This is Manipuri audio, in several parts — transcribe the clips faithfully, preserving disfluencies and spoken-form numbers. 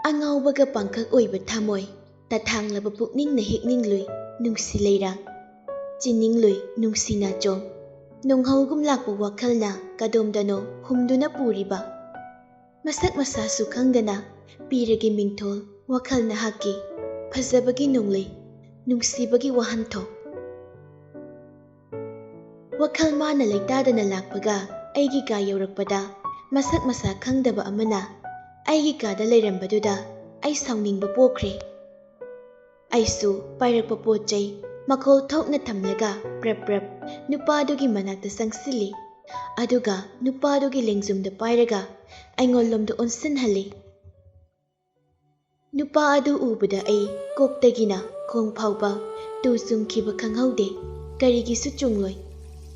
ꯑꯉꯥꯎꯕꯒ ꯄꯥꯡꯈꯛ ꯑꯣꯏꯕ ꯊꯃꯣꯏ, ꯇꯊꯥꯡꯂꯕ ꯄꯨꯛꯅꯤꯡꯅ ꯍꯦꯛꯅꯤꯡꯂꯨꯏ ꯅꯨꯡꯁꯤ ꯂꯩꯔꯥꯡ, ꯆꯤꯟꯅꯤꯡꯂꯨꯏ ꯅꯨꯡꯁꯤ ꯅꯥꯆꯣꯝ, ꯅꯣꯡꯍꯧꯒꯨꯝ ꯂꯥꯛꯄ ꯋꯥꯈꯜꯅ ꯀꯗꯣꯝꯗꯅꯣ ꯍꯨꯝꯗꯨꯅ ꯄꯨꯔꯤꯕ꯫ ꯃꯁꯛ ꯃꯁꯥꯁꯨ ꯈꯪꯗꯅ ꯄꯤꯔꯒꯦ ꯃꯤꯡꯊꯣꯜ ꯋꯥꯈꯜ ꯅꯍꯥꯛꯀꯤ, ꯐꯖꯕꯒꯤ ꯅꯣꯡꯂꯩ, ꯅꯨꯡꯁꯤꯕꯒꯤ ꯋꯥꯍꯟꯊꯣꯛ꯫ ꯋꯥꯈꯜ ꯃꯥꯅ ꯂꯩꯇꯥꯗꯅ ꯂꯥꯛꯄꯒ ꯑꯩꯒꯤ ꯀꯥ ꯌꯧꯔꯛꯄꯗ ꯃꯁꯛ ꯃꯁꯥ ꯈꯪꯗꯕ ꯑꯃꯅ ꯑꯩꯒꯤ ꯀꯥꯗ ꯂꯩꯔꯝꯕꯗꯨꯗ ꯑꯩ ꯁꯥꯎꯅꯤꯡꯕ ꯄꯣꯛꯈ꯭ꯔꯦ꯫ ꯑꯩꯁꯨ ꯄꯥꯏꯔꯛꯄ ꯄꯣꯠ ꯆꯩ ꯃꯈꯣꯜ ꯊꯣꯛꯅ ꯊꯝꯂꯒ ꯄ꯭ꯔꯞ ꯄ꯭ꯔꯞ ꯅꯨꯄꯥꯗꯨꯒꯤ ꯃꯅꯥꯛꯇ ꯆꯪꯁꯤꯜꯂꯤ꯫ ꯑꯗꯨꯒ ꯅꯨꯄꯥꯗꯨꯒꯤ ꯂꯦꯡꯖꯨꯝꯗ ꯄꯥꯏꯔꯒ ꯑꯩꯉꯣꯟꯂꯣꯝꯗ ꯑꯣꯟꯁꯤꯟꯍꯜꯂꯤ꯫ ꯅꯨꯄꯥ ꯑꯗꯨ ꯎꯕꯗ ꯑꯩ ꯀꯣꯛꯇꯒꯤꯅ ꯈꯣꯡ ꯐꯥꯎꯕ ꯇꯨ ꯆꯨꯡꯈꯤꯕ ꯈꯪꯍꯧꯗꯦ꯫ ꯀꯔꯤꯒꯤꯁꯨ ꯆꯨꯡꯂꯣꯏ꯫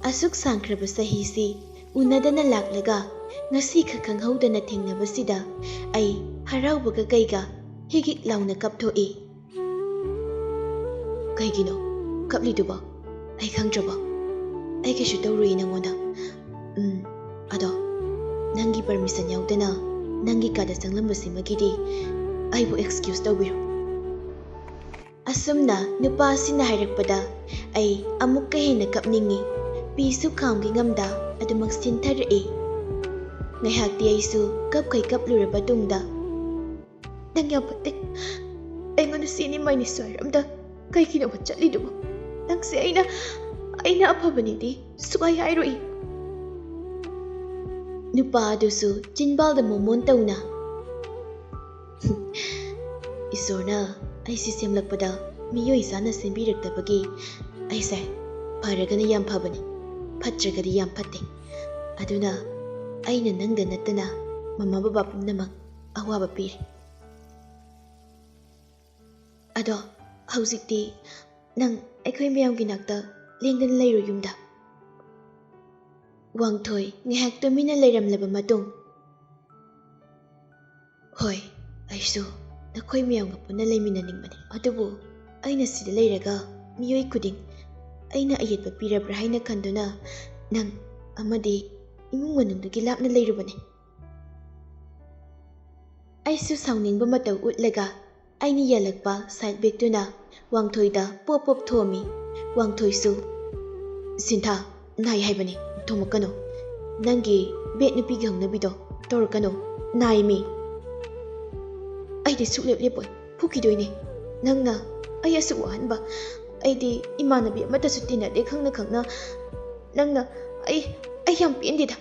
ꯑꯁꯨꯛ ꯁꯥꯡꯈ꯭ꯔꯕ ꯆꯍꯤꯁꯤ ꯎꯅꯗꯅ ꯂꯥꯛꯂꯒ ꯉꯁꯤꯈꯛ ꯈꯪꯍꯧꯗꯅ ꯊꯦꯡꯅꯕꯁꯤꯗ ꯑꯩ ꯍꯔꯥꯎꯕꯒ ꯀꯩꯒ ꯍꯤꯒꯤꯛ ꯂꯥꯎꯅ ꯀꯞꯊꯣꯛꯏ꯫ "ꯀꯩꯒꯤꯅꯣ ꯀꯞꯂꯤꯗꯨꯕꯣ? ꯑꯩ ꯈꯪꯗ꯭ꯔꯕꯣ? ꯑꯩ ꯀꯩꯁꯨ ꯇꯧꯔꯨꯏ ꯅꯪꯉꯣꯟꯗ꯫ ꯎꯝ, ꯑꯗꯣ ꯅꯪꯒꯤ ꯄꯔꯃꯤꯁꯟ ꯌꯥꯎꯗꯅ ꯅꯪꯒꯤ ꯀꯥꯗ ꯆꯪꯂꯝꯕꯁꯤꯃꯒꯤꯗꯤ ꯑꯩꯕꯨ ꯑꯦꯛꯁꯀ꯭ꯌꯨꯁ ꯇꯧꯕꯤꯔꯣ꯫" ꯑꯁꯨꯝꯅ ꯅꯨꯄꯥ ꯑꯁꯤꯅ ꯍꯥꯏꯔꯛꯄꯗ ꯑꯩ ꯑꯃꯨꯛꯀ ꯍꯦꯟꯅ ꯀꯞꯅꯤꯡꯉꯤ꯫ ꯄꯤꯁꯨ ꯈꯥꯝꯒꯦ ꯉꯝꯗ ꯑꯗꯨꯃꯛ ꯁꯤꯟꯊꯔꯛꯏ꯫ ꯉꯥꯏꯍꯥꯛꯇꯤ ꯑꯩꯁꯨ ꯀꯞꯈꯩ ꯀꯞꯂꯨꯔꯕ ꯇꯨꯡꯗ, "ꯅꯪ ꯌꯥꯝ ꯐꯠꯇꯦ꯫ ꯑꯩꯉꯣꯟꯗ ꯁꯤꯅꯤ ꯃꯥꯏꯅꯤ ꯁ꯭ꯋꯥꯏꯔꯝꯗ ꯀꯩꯒꯤꯅꯣꯕ ꯆꯠꯂꯤꯗꯨꯕꯣ? ꯅꯪꯁꯦ ꯑꯩꯅ, ꯑꯩꯅ ꯑꯐꯕꯅꯤꯗꯤ ꯁꯨꯛꯍꯥꯏ ꯍꯥꯏꯔꯣꯏ꯫" ꯅꯨꯄꯥ ꯑꯗꯨꯁꯨ ꯆꯤꯟꯕꯥꯜꯗ ꯃꯣꯃꯣꯟ ꯇꯧꯅ, "ꯏꯁꯣꯔꯅ ꯑꯩꯁꯤ ꯁꯦꯝꯂꯛꯄꯗ ꯃꯤꯑꯣꯏ ꯆꯥꯅ ꯁꯦꯝꯕꯤꯔꯛꯇꯕꯒꯤ ꯑꯩꯁꯦ ꯐꯔꯒꯅ ꯌꯥꯝ ꯐꯕꯅꯤ, ꯐꯠꯇ꯭ꯔꯒꯗꯤ ꯌꯥꯝ ꯐꯠꯇꯦ꯫ ꯑꯗꯨꯅ ꯑꯩꯅ ꯅꯪꯗ ꯅꯠꯇꯅ ꯃꯃꯥ ꯕꯕꯥ ꯄꯨꯝꯅꯃꯛ ꯑꯋꯥꯕ ꯄꯤꯔꯤ꯫ ꯑꯗꯣ ꯍꯧꯖꯤꯛꯇꯤ ꯅꯪ ꯑꯩꯈꯣꯏ ꯃꯌꯥꯝꯒꯤ ꯅꯥꯛꯇ ꯂꯦꯡꯗꯅ ꯂꯩꯔꯣ ꯌꯨꯝꯗ꯫" ꯋꯥꯡꯊꯣꯏ ꯉꯥꯏꯍꯥꯛ ꯇꯨꯃꯤꯟꯅ ꯂꯩꯔꯝꯂꯕ ꯃꯇꯨꯡ, "ꯍꯣꯏ, ꯑꯩꯁꯨ ꯅꯈꯣꯏ ꯃꯌꯥꯝꯒ ꯄꯨꯟꯅ ꯂꯩꯃꯤꯟꯅꯅꯤꯡꯕꯅꯤ꯫ ꯑꯗꯨꯕꯨ ꯑꯩꯅ ꯁꯤꯗ ꯂꯩꯔꯒ ꯃꯤꯑꯣꯏ ꯈꯨꯗꯤꯡ ꯑꯩꯅ ꯑꯌꯦꯠꯄ ꯄꯤꯔꯕ꯭ꯔꯥ ꯍꯥꯏꯅ ꯈꯟꯗꯨꯅ ꯅꯪ ꯑꯃꯗꯤ ꯏꯃꯨꯡ ꯃꯅꯨꯡꯗꯒꯤ ꯂꯥꯞꯅ ꯂꯩꯔꯨꯕꯅꯤ꯫" ꯑꯩꯁꯨ ꯁꯥꯎꯅꯤꯡꯕ ꯃꯇꯧ ꯎꯠꯂꯒ ꯑꯩꯅ ꯌꯥꯜꯂꯛꯄ ꯁꯥꯏꯠ ꯕꯦꯒꯇꯨꯅ ꯋꯥꯡꯊꯣꯏꯗ ꯄꯣꯞ ꯄꯣꯞ ꯊꯣꯝꯃꯤ꯫ ꯋꯥꯡꯊꯣꯏꯁꯨ, "ꯁꯤꯟꯊꯥ, ꯅꯥꯏ ꯍꯥꯏꯕꯅꯤ, ꯊꯣꯝꯃꯛꯀꯅꯨ꯫ ꯅꯪꯒꯤ ꯕꯦꯠ ꯅꯨꯄꯤꯒꯤ ꯍꯧꯅꯕꯤꯗꯣ ꯇꯧꯔꯛꯀꯅꯨ, ꯅꯥꯏꯃꯤ꯫ ꯑꯩꯗꯤ ꯁꯨꯛꯂꯦꯞ ꯂꯦꯞꯄꯣꯏ, ꯐꯨꯈꯤꯗꯣꯏꯅꯦ꯫ ꯅꯪꯅ ꯑꯩ ꯑꯁꯨꯛ ꯋꯥꯍꯟꯕ, ꯑꯩꯗꯤ ꯏꯃꯥꯟꯅꯕꯤ ꯑꯃꯠꯇꯁꯨ ꯇꯤꯟꯅꯗꯦ ꯈꯪꯅ ꯈꯪꯅ꯫ ꯅꯪꯅ ꯑꯩ, ꯑꯩ ꯌꯥꯝ ꯄꯦꯟꯗꯦꯗ꯫"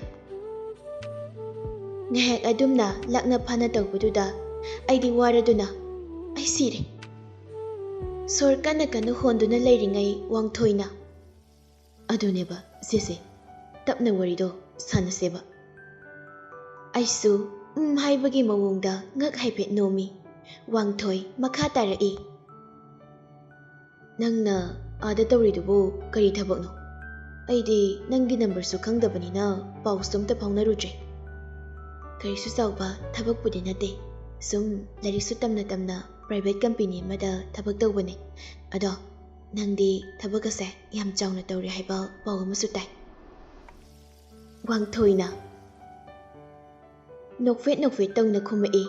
ꯉꯥꯏꯍꯥꯛ ꯑꯗꯨꯝꯅ ꯂꯥꯛꯅ ꯐꯥꯅ ꯇꯧꯕꯗꯨꯗ ꯑꯩꯗꯤ ꯋꯥꯔꯗꯨꯅ, "ꯑꯩ ꯁꯤꯔꯦ꯫" ꯁꯣꯔ ꯀꯟꯅ ꯀꯟꯅ ꯍꯣꯟꯗꯨꯅ ꯂꯩꯔꯤꯉꯩ ꯋꯥꯡꯊꯣꯏꯅ, "ꯑꯗꯨꯅꯦꯕ ꯁꯤꯁꯦ, ꯇꯞꯅ ꯋꯥꯔꯤꯗꯣ ꯁꯥꯟꯅꯁꯦꯕ꯫" ꯑꯩꯁꯨ ꯎꯝ ꯍꯥꯏꯕꯒꯤ ꯃꯑꯣꯡꯗ ꯉꯛ ꯍꯥꯏꯐꯦꯠ ꯅꯣꯝꯃꯤ꯫ ꯋꯥꯡꯊꯣꯏ ꯃꯈꯥ ꯇꯥꯔꯛꯏ, "ꯅꯪꯅ ꯑꯥꯗ ꯇꯧꯔꯤꯗꯨꯕꯨ ꯀꯔꯤ ꯊꯕꯛꯅꯣ? ꯑꯩꯗꯤ ꯅꯪꯒꯤ ꯅꯝꯕꯔꯁꯨ ꯈꯪꯗꯕꯅꯤꯅ ꯄꯥꯎꯁꯨ ꯑꯝꯇ ꯐꯥꯎꯅꯔꯨꯗ꯭ꯔꯦ꯫" "ꯀꯔꯤꯁꯨ ꯆꯥꯎꯕ ꯊꯕꯛꯄꯨꯗꯤ ꯅꯠꯇꯦ꯫ ꯁꯨꯝ ꯂꯥꯏꯔꯤꯛꯁꯨ ꯇꯝꯅ ꯇꯝꯅ ꯄ꯭ꯔꯥꯏꯚꯦꯠ ꯀꯝꯄꯦꯅꯤ ꯑꯃꯗ ꯊꯕꯛ ꯇꯧꯕꯅꯦ꯫ ꯑꯗꯣ ꯅꯪꯗꯤ ꯊꯕꯛ ꯑꯁꯦ ꯌꯥꯝ ꯆꯥꯎꯅ ꯇꯧꯔꯦ ꯍꯥꯏꯕ ꯄꯥꯎ ꯑꯃꯁꯨ ꯇꯥꯏ꯫" ꯋꯥꯡꯊꯣꯏꯅ ꯅꯣꯛꯐꯦꯠ ꯅꯣꯛꯐꯦꯠ ꯇꯧꯅ ꯈꯨꯝꯃꯛꯏ,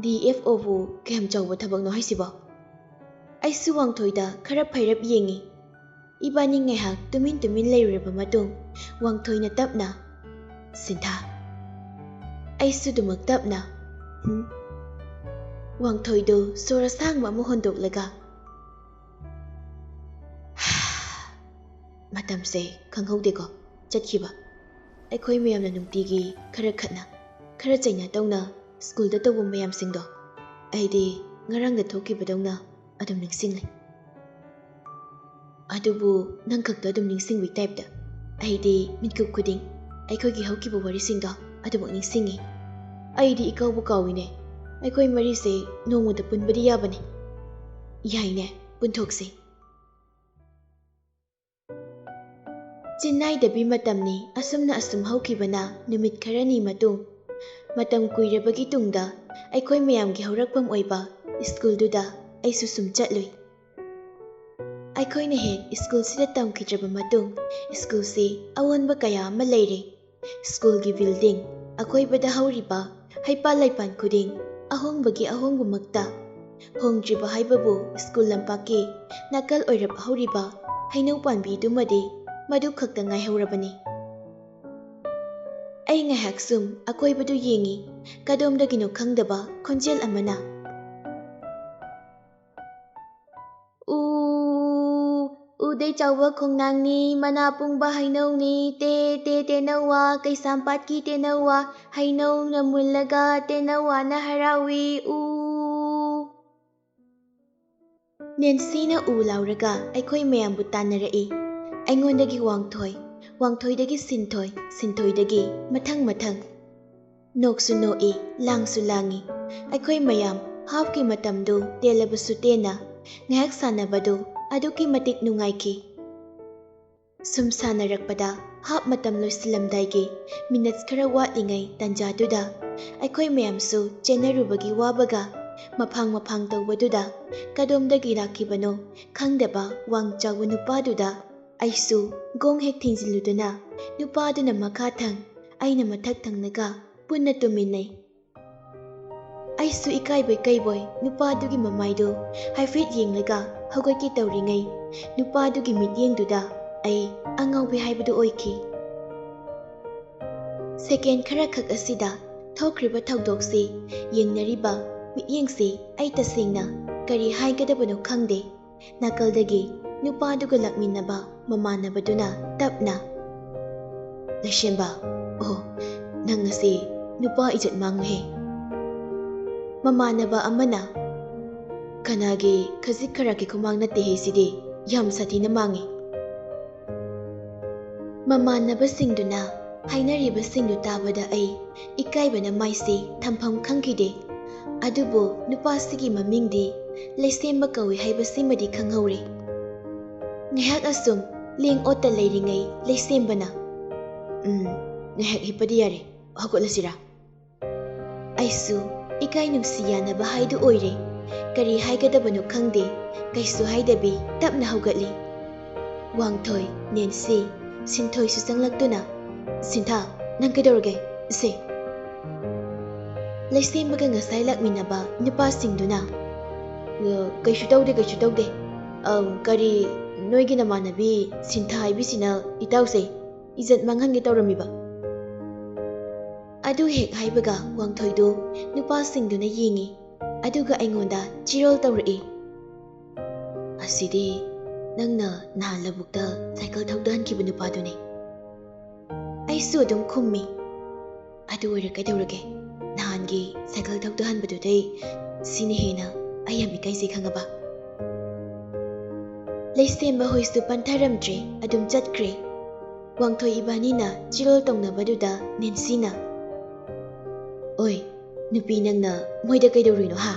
"ꯗꯤ ꯑꯦꯐ ꯑꯣꯕꯨ ꯀꯌꯥꯝ ꯆꯥꯎꯕ ꯊꯕꯛꯅꯣ ꯍꯥꯏꯁꯤꯕꯣ?" ꯑꯩꯁꯨ ꯋꯥꯡꯊꯣꯏꯗ ꯈꯔ ꯐꯩꯔꯞ ꯌꯦꯡꯉꯤ꯫ ꯏꯕꯥꯅꯤ ꯉꯥꯏꯍꯥꯛ ꯇꯨꯃꯤꯟ ꯇꯨꯃꯤꯟ ꯂꯩꯔꯨꯔꯕ ꯃꯇꯨꯡ ꯋꯥꯡꯊꯣꯏꯅ ꯇꯞꯅ, "ꯁꯤꯟꯊꯥ꯫" ꯑꯩꯁꯨ ꯑꯗꯨꯃꯛ ꯇꯞꯅ, "ꯍꯨꯝ?" ꯋꯥꯡꯊꯣꯏꯗꯨ ꯁꯣꯔ ꯑꯁꯥꯡꯕ ꯑꯃ ꯍꯣꯟꯗꯣꯛꯂꯒ, ꯃꯇꯝꯁꯦ ꯈꯪꯍꯧꯗꯦꯀꯣ, ꯆꯠꯈꯤꯕ꯫ ꯑꯩꯈꯣꯏ ꯃꯌꯥꯝꯅ ꯅꯨꯡꯇꯤꯒꯤ ꯈꯔ ꯈꯠꯅ, ꯈꯔ ꯆꯩꯅ ꯇꯧꯅ ꯁ꯭ꯀꯨꯜꯗ ꯇꯧꯕ ꯃꯌꯥꯝꯁꯤꯡꯗꯣ ꯑꯩꯗꯤ ꯉꯔꯥꯡꯗ ꯊꯣꯛꯈꯤꯕꯗꯧꯅ ꯑꯗꯨꯝ ꯅꯤꯡꯁꯤꯡꯂꯤ꯫ ꯑꯗꯨꯕꯨ ꯅꯪ ꯈꯛꯇ ꯑꯗꯨꯝ ꯅꯤꯡꯁꯤꯡꯕꯒꯤ ꯇꯥꯏꯞꯇ ꯑꯩꯗꯤ ꯃꯤꯠꯀꯨꯞ ꯈꯨꯗꯤꯡ ꯑꯩꯈꯣꯏꯒꯤ ꯍꯧꯈꯤꯕ ꯋꯥꯔꯤꯁꯤꯡꯗꯣ ꯑꯗꯨꯃꯛ ꯅꯤꯡꯁꯤꯡꯉꯤ꯫ ꯑꯩꯗꯤ ꯏꯀꯥꯎꯕꯨ ꯀꯥꯎꯏꯅꯦ꯫ ꯑꯩꯈꯣꯏ ꯃꯔꯤꯁꯦ ꯅꯣꯡꯃꯗ ꯄꯨꯟꯕꯗꯤ ꯌꯥꯕꯅꯤ꯫ ꯌꯥꯏꯅꯦ, ꯄꯨꯟꯊꯣꯛꯁꯤ꯫ ꯆꯤꯟꯅꯥꯏꯗꯕꯤ ꯃꯇꯝꯅꯤ꯫ ꯑꯁꯨꯝꯅ ꯑꯁꯨꯝ ꯍꯧꯈꯤꯕꯅ ꯅꯨꯃꯤꯠ ꯈꯔꯅꯤ ꯃꯇꯨꯡ, ꯃꯇꯝ ꯀꯨꯏꯔꯕꯒꯤ ꯇꯨꯡꯗ ꯑꯩꯈꯣꯏ ꯃꯌꯥꯝꯒꯤ ꯍꯧꯔꯛꯐꯝ ꯑꯣꯏꯕ ꯁ꯭ꯀꯨꯜꯗꯨꯗ ꯑꯩꯁꯨ ꯁꯨꯝ ꯆꯠꯂꯨꯏ꯫ ꯑꯩꯈꯣꯏꯅ ꯍꯦꯛ ꯁ꯭ꯀꯨꯜꯁꯤꯗ ꯇꯝꯈꯤꯗ꯭ꯔꯕ ꯃꯇꯨꯡ, ꯁ꯭ꯀꯨꯜꯁꯤ ꯑꯑꯣꯟꯕ ꯀꯌꯥ ꯑꯃ ꯂꯩꯔꯦ꯫ ꯁ꯭ꯀꯨꯜꯒꯤ ꯕꯤꯜꯗꯤꯡ, ꯑꯀꯣꯏꯕꯗ ꯍꯧꯔꯤꯕ ꯍꯩꯄꯥꯜ ꯂꯩꯄꯥꯟ ꯈꯨꯗꯤꯡ ꯑꯍꯣꯡꯕꯒꯤ ꯑꯍꯣꯡꯕꯃꯛꯇ꯫ ꯍꯣꯡꯗ꯭ꯔꯤꯕ ꯍꯥꯏꯕꯕꯨ ꯁ꯭ꯀꯨꯜ ꯂꯝꯄꯥꯛꯀꯤ ꯅꯥꯀꯜ ꯑꯣꯏꯔꯞ ꯍꯧꯔꯤꯕ ꯍꯩꯅꯧ ꯄꯥꯝꯕꯤꯗꯨꯃꯗꯤ ꯃꯗꯨ ꯈꯛꯇ ꯉꯥꯏꯍꯧꯔꯕꯅꯤ꯫ ꯑꯩ ꯉꯥꯏꯍꯥꯛ ꯁꯨꯝ ꯑꯀꯣꯏꯕꯗꯨ ꯌꯦꯡꯉꯤ꯫ ꯀꯗꯣꯝꯗꯒꯤꯅꯣ ꯈꯪꯗꯕ ꯈꯣꯟꯖꯦꯜ ꯑꯃꯅ, "ꯎ, ꯎꯗꯩ ꯆꯥꯎꯕ ꯈꯣꯡꯅꯥꯡꯅꯤ, ꯃꯅꯥ ꯄꯨꯡꯕ ꯍꯩꯅꯧꯅꯤ, ꯇꯦ, ꯇꯦ, ꯇꯦꯅꯧꯋꯥ, ꯀꯩꯁꯥꯝꯄꯥꯠꯀꯤ ꯇꯦꯅꯧꯋꯥ, ꯍꯩꯅꯧꯅ ꯃꯨꯜꯂꯒ ꯇꯦꯅꯧꯋꯥꯅ ꯍꯔꯥꯎꯏ, ꯎ!" ꯅꯦꯟꯁꯤꯅ ꯎ ꯂꯥꯎꯔꯒ ꯑꯩꯈꯣꯏ ꯃꯌꯥꯝꯕꯨ ꯇꯥꯟꯅꯔꯛꯏ꯫ ꯑꯩꯉꯣꯟꯗꯒꯤ ꯋꯥꯡꯊꯣꯏ, ꯋꯥꯡꯊꯣꯏꯗꯒꯤ ꯁꯤꯟꯊꯣꯏ, ꯁꯤꯟꯊꯣꯏꯗꯒꯤ ꯃꯊꯪ ꯃꯊꯪ꯫ ꯅꯣꯛꯁꯨ ꯅꯣꯛꯏ, ꯂꯥꯡꯁꯨ ꯂꯥꯡꯏ꯫ ꯑꯩꯈꯣꯏ ꯃꯌꯥꯝ ꯍꯥꯞꯀꯤ ꯃꯇꯝꯗꯨ ꯇꯦꯜꯂꯕꯁꯨ ꯇꯦꯟꯅ ꯉꯥꯏꯍꯥꯛ ꯁꯥꯟꯅꯕꯗꯨ ꯑꯗꯨꯛꯀꯤ ꯃꯇꯤꯛ ꯅꯨꯡꯉꯥꯏꯈꯤ꯫ ꯁꯨꯝ ꯁꯥꯟꯅꯔꯛꯄꯗ ꯍꯥꯞ ꯃꯇꯝ ꯂꯣꯏꯁꯤꯜꯂꯝꯗꯥꯏꯒꯤ ꯃꯤꯅꯠꯁ ꯈꯔ ꯋꯥꯠꯂꯤꯉꯩ ꯇꯥꯟꯖꯥꯗꯨꯗ ꯑꯩꯈꯣꯏ ꯃꯌꯥꯝꯁꯨ ꯆꯦꯟꯅꯔꯨꯕꯒꯤ ꯋꯥꯕꯒ ꯃꯐꯥꯡ ꯃꯐꯥꯡ ꯇꯧꯕꯗꯨꯗ ꯀꯗꯣꯝꯗꯒꯤ ꯂꯥꯛꯈꯤꯕꯅꯣ ꯈꯪꯗꯕ ꯋꯥꯡ ꯆꯥꯎꯕ ꯅꯨꯄꯥꯗꯨꯗ ꯑꯩꯁꯨ ꯒꯣꯡ ꯍꯦꯛ ꯊꯤꯡꯖꯤꯜꯂꯨꯗꯨꯅ ꯅꯨꯄꯥꯗꯨꯅ ꯃꯈꯥ ꯊꯪ, ꯑꯩꯅ ꯃꯊꯛ ꯊꯪꯂꯒ ꯄꯨꯟꯅ ꯇꯨꯝꯃꯤꯟꯅꯩ꯫ ꯑꯩꯁꯨ ꯏꯀꯥꯏꯕꯣꯏ ꯀꯩꯕꯣꯏ ꯅꯨꯄꯥꯗꯨꯒꯤ ꯃꯃꯥꯏꯗꯨ ꯍꯥꯏꯐꯦꯠ ꯌꯦꯡꯂꯒ ꯍꯧꯒꯠꯀꯦ ꯇꯧꯔꯤꯉꯩ, ꯅꯨꯄꯥꯗꯨꯒꯤ ꯃꯤꯠꯌꯦꯡꯗꯨꯗ ꯑꯩ ꯑꯉꯥꯎꯕꯤ ꯍꯥꯏꯕꯗꯨ ꯑꯣꯏꯈꯤ꯫ ꯁꯦꯀꯦꯟ ꯈꯔꯈꯛ ꯑꯁꯤꯗ ꯊꯣꯛꯈ꯭ꯔꯤꯕ ꯊꯧꯗꯣꯛꯁꯤ ꯌꯦꯡꯅꯔꯤꯕ ꯃꯤꯠꯌꯦꯡꯁꯤ ꯑꯩ ꯇꯁꯦꯡꯅ ꯀꯔꯤ ꯍꯥꯏꯒꯗꯕꯅꯣ ꯈꯪꯗꯦ꯫ ꯅꯥꯀꯜꯗꯒꯤ ꯅꯨꯄꯥꯗꯨꯒ ꯂꯥꯛꯃꯤꯟꯅꯕ ꯃꯃꯥꯟꯅꯕꯗꯨꯅ ꯇꯞꯅ, "ꯂꯩꯁꯦꯝꯕ, ꯑꯣ, ꯅꯪ ꯉꯁꯤ ꯅꯨꯄꯥ ꯏꯖꯠ ꯃꯥꯡꯉꯨꯍꯦ꯫" ꯃꯃꯥꯟꯅꯕ ꯑꯃꯅ, "ꯀꯅꯥꯒꯤ ꯈꯖꯤꯛ ꯈꯔꯥꯛꯀꯤ ꯈꯨꯃꯥꯡ ꯅꯠꯇꯦꯍꯦ ꯁꯤꯗꯤ, ꯌꯥꯝ ꯁꯥꯊꯤꯅ ꯃꯥꯡꯉꯤ꯫" ꯃꯃꯥꯟꯅꯕꯁꯤꯡꯗꯨꯅ ꯍꯥꯏꯅꯔꯤꯕꯁꯤꯡꯗꯨ ꯇꯥꯕꯗ ꯑꯩ ꯏꯀꯥꯏꯕꯅ ꯃꯥꯏꯁꯦ ꯊꯝꯐꯝ ꯈꯪꯈꯤꯗꯦ꯫ ꯑꯗꯨꯕꯨ ꯅꯨꯄꯥꯁꯤꯒꯤ ꯃꯃꯤꯡꯗꯤ ꯂꯩꯁꯦꯝꯕ ꯀꯧꯏ ꯍꯥꯏꯕꯁꯤꯃꯗꯤ ꯈꯪꯍꯧꯔꯦ꯫ ꯉꯥꯏꯍꯥꯛ ꯑꯁꯨꯝ ꯂꯦꯡ ꯑꯣꯠꯇ ꯂꯩꯔꯤꯉꯩ ꯂꯩꯁꯦꯝꯕꯅ, "ꯎꯝ, ꯉꯥꯏꯍꯥꯛ ꯍꯤꯞꯄꯗꯤ ꯌꯥꯔꯦ, ꯍꯧꯒꯠꯂꯁꯤꯔꯥ?" ꯑꯩꯁꯨ ꯏꯀꯥꯏ ꯅꯨꯡꯁꯤ ꯌꯥꯅꯕ ꯍꯥꯏꯗꯨ ꯑꯣꯏꯔꯦ꯫ ꯀꯔꯤ ꯍꯥꯏꯒꯗꯕꯅꯣ ꯈꯪꯗꯦ, ꯀꯩꯁꯨ ꯍꯥꯏꯗꯕꯤ ꯇꯞꯅ ꯍꯧꯒꯠꯂꯤ꯫ ꯋꯥꯡꯊꯣꯏ, ꯅꯦꯟꯁꯤ, ꯁꯤꯟꯊꯣꯏꯁꯨ ꯆꯪꯂꯛꯇꯨꯅ, "ꯁꯤꯟꯊꯥ, ꯅꯪ ꯀꯩꯗꯧꯔꯒꯦ? ꯁꯦ!" ꯂꯩꯁꯦꯝꯕꯒ ꯉꯁꯥꯏ ꯂꯥꯛꯃꯤꯟꯅꯕ ꯅꯨꯄꯥꯁꯤꯡꯗꯨꯅ, "ꯑ, ꯀꯩꯁꯨ ꯇꯧꯗꯦ, ꯀꯩꯁꯨ ꯇꯧꯗꯦ꯫ ꯑ, ꯀꯔꯤ, ꯅꯣꯏꯒꯤ ꯅꯃꯥꯟꯅꯕꯤ ꯁꯤꯟꯊꯥ ꯍꯥꯏꯕꯤꯁꯤꯅ ꯏꯇꯥꯎꯁꯦ ꯏꯖꯠ ꯃꯥꯡꯍꯟꯒꯦ ꯇꯧꯔꯝꯃꯤꯕ?" ꯑꯗꯨ ꯍꯦꯛ ꯍꯥꯏꯕꯒ ꯋꯥꯡꯊꯣꯏꯗꯨ ꯅꯨꯄꯥꯁꯤꯡꯗꯨꯅ ꯌꯦꯡꯉꯤ, ꯑꯗꯨꯒ ꯑꯩꯉꯣꯟꯗ ꯆꯤꯔꯣꯜ ꯇꯧꯔꯛꯏ꯫ "ꯑꯁꯤꯗꯤ ꯅꯪꯅ ꯅꯍꯥꯟ ꯂꯧꯕꯨꯛꯇ ꯁꯥꯏꯀꯜ ꯊꯧꯗꯍꯟꯈꯤꯕ ꯅꯨꯄꯥꯗꯨꯅꯤ꯫" ꯑꯩꯁꯨ ꯑꯗꯨꯝ ꯈꯨꯝꯃꯤ꯫ "ꯑꯗꯨ ꯑꯣꯏꯔ ꯀꯩꯗꯧꯔꯒꯦ? ꯅꯍꯥꯟꯒꯤ ꯁꯥꯏꯀꯜ ꯊꯧꯗꯍꯟꯕꯗꯨꯗꯩ ꯁꯤꯅ ꯍꯦꯟꯅ ꯑꯩ ꯌꯥꯝ ꯏꯀꯥꯏꯖꯩ, ꯈꯪꯉꯕ?" ꯂꯩꯁꯦꯝꯕ ꯍꯣꯏꯁꯨ ꯄꯟꯊꯔꯝꯗ꯭ꯔꯦ, ꯑꯗꯨꯝ ꯆꯠꯈ꯭ꯔꯦ꯫ ꯋꯥꯡꯊꯣꯏ ꯏꯕꯥꯅꯤꯅ ꯆꯤꯔꯣꯜ ꯇꯧꯅꯕꯗꯨꯗ ꯅꯦꯟꯁꯤꯅ, "ꯑꯣꯏ, ꯅꯨꯄꯤ, ꯅꯪꯅ ꯃꯣꯏꯗ ꯀꯩꯗꯧꯔꯨꯏꯅꯣ, ꯍꯥ?